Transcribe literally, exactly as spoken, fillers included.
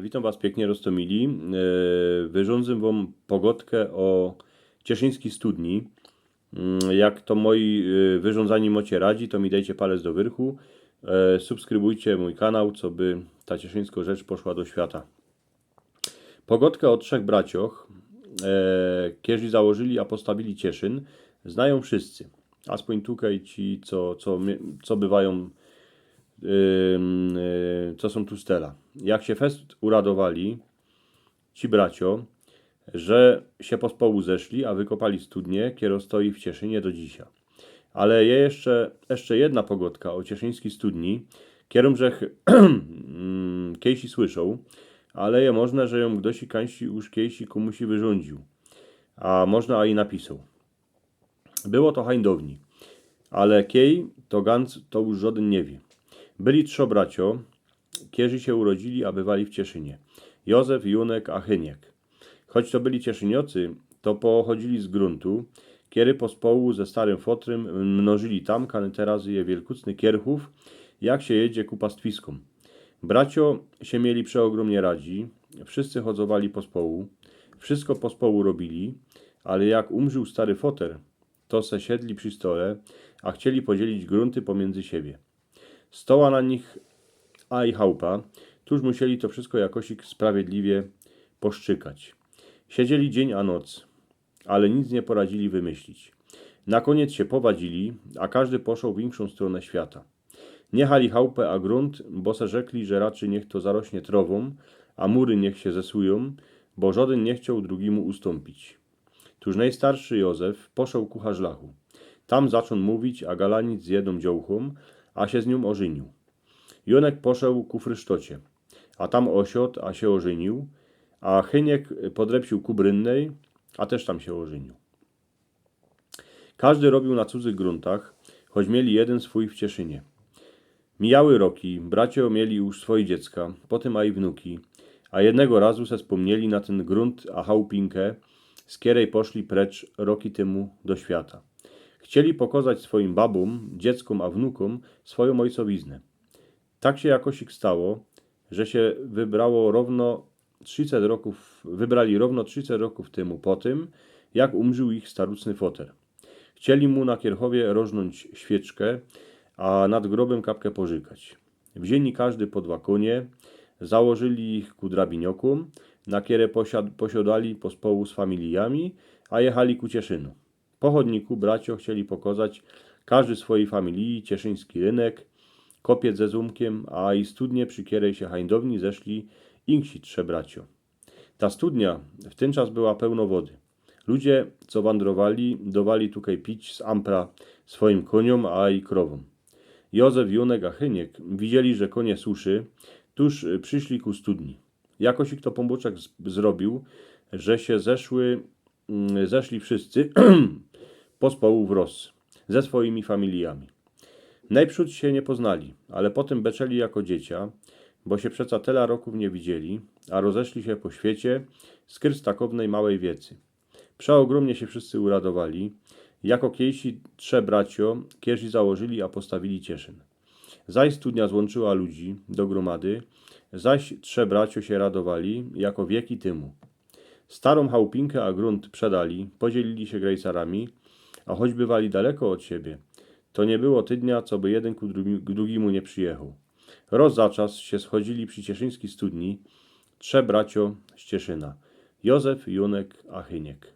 Witōm was piyknie, roztōmili. E, wyrządzã wōm pogodkã ô cieszyńskij studni. Mm, jak to mojij, e, wyrządzaniij mocie radzi, to mi dejcie palec do wyrchu. E, subskrybujcie mōj kanał, coby ta cieszyńsko rzecz poszła do świata. Pogodkã ô trzech bracioch, e, kerzi założyli, a postawili Cieszyn, znajōm wszyscy. Aspōń tukej ci, co, co mie-, co bywajōm, ym, y, co sōm tu z tela. Jak sie fest uradowali, ci bracio, że sie pospołu zeszli, a wykopali studniã, kerŏ stoi w Cieszynie do dzisiej. Ale je jeszcze, jeszcze jedna pogodka ô cieszyńskij studni, kerōm żech, mm, kejsi słyszoł, ale je możne, że jōm gdosi kańsi już kejsi kōmusi wyrządził. A możne, a i napisoł. Było to hań downi, ale kej, to gynka, to już żodyn niy wiy. Byli trzo bracio, kerzi sie urodzili, a bywali w Cieszynie. Józef, Jónek, a Hyniek. Choć to byli Cieszyniocy, to pochodzili z grōntu, kery pospołu ze starym fotrym mnożyli tam, kany terazy je wielkucny Kierchōw, jak sie jedzie ku pastwiskōm. Bracio sie mieli przeôgrōmnie radzi, wszyscy chodzowali pospołu, wszystko pospołu robili, ale jak umrził stary foter, to se siedli przi stole, a chcieli podzielić grōnty pomiyndzy siebie. Stoła na nich, a i chałpa, tuż musieli to wszystko jakosik sprawiedliwie poszczykać. Siedzieli dzień a noc, ale nic niy poradzili wymyślić. Na kōniec sie powadzili, a kożdy poszoł w inkszōm strōnã świata. Niechali chałpã a grōnt, bo se rzekli, że raczyj niych to zarośnie trowōm, a mury niych sie zesujōm, bo żodyn niy chcioł drugimu ustōmpić. Tuż nojstarszy Józef poszoł ku Harzlachu. Tam zaczōn mówić, a galanić z jednōm dziołchōm, a sie z niōm ôżyniōł. Jónek poszoł ku Frysztocie, a tam ôsiod, a sie ôżyniōł, a Hyniek podrepsiōł ku Brynnej, a tyż tam sie ôżyniōł. Kożdy robiył na cudzych grōntach, choć mieli jedyn swōj w Cieszynie. Mijały roki, bracio mieli już swojij dziecka, potym a i wnuki, a jednego razu se spōmnieli na tyn grōnt a chałpinkã, z kerej poszli precz roki tymu do świata. Chcieli pokozać swojim babōm, dzieckōm a wnukōm swojōm ôjcowiznã. Tak sie jakosik stało, że sie wybrało rōwno trzicet rokōw, wybrali rōwno trzicet rokōw tymu po tym, jak umrził ich starucny foter. Chcieli mu na Kierchowie rożnōńć świyczkã, a nad grobym kapkã porzykać. Wziyni kożdy po dwa kōnie, założyli ich ku drabiniokōm, na kere posiad-, posiodali pospołu z familijami, a jechali ku Cieszynu. Po chodniku bracio chcieli pokozać kożdy swojij familiji cieszyński rynek, kopiec ze zōmkiym, a i studnie, przi kerej sie hań downi zeszli inksi trze bracio. Ta studnia w tyn czas była pełno wody. Ludzie, co wandrowali, dowali tukej pić z ampra swojim kōniōm, a i krowōm. Józef, Jónek a Hyniek widzieli, że kōnie suszy, tuż, y, prziszli ku studni. Jakosik to Pōnbōczek z-, zrobiōł, że sie zeszły, mm, zeszli wszyscy pospołu wroz ze swojimi familijami. Nojprzōd sie niy poznali, ale potym beczeli jako dziecia, bo sie przeca tela rokōw niy widzieli, a rozeszli sie po świecie, skyrz takownej małej wiecy. Przeôgrōmnie sie wszyscy uradowali, jako kejsi trze bracio, kerzi założyli, a postawili Cieszyn. Zaś studnia złōnczyła ludzi do grōmady, zaś trze bracio sie radowali, jako wieki tymu. Starōm chałpinkã a grōnt przedali, podzielili sie grejcarami, a choć bywali daleko ôd siebie, to niy było tydnia, coby jedyn ku drugi-, drugimu niy przijechoł. Roz za czas sie schodzili przi cieszyńskij studni trze bracio z Cieszyna: Józef, Jónek a Hyniek.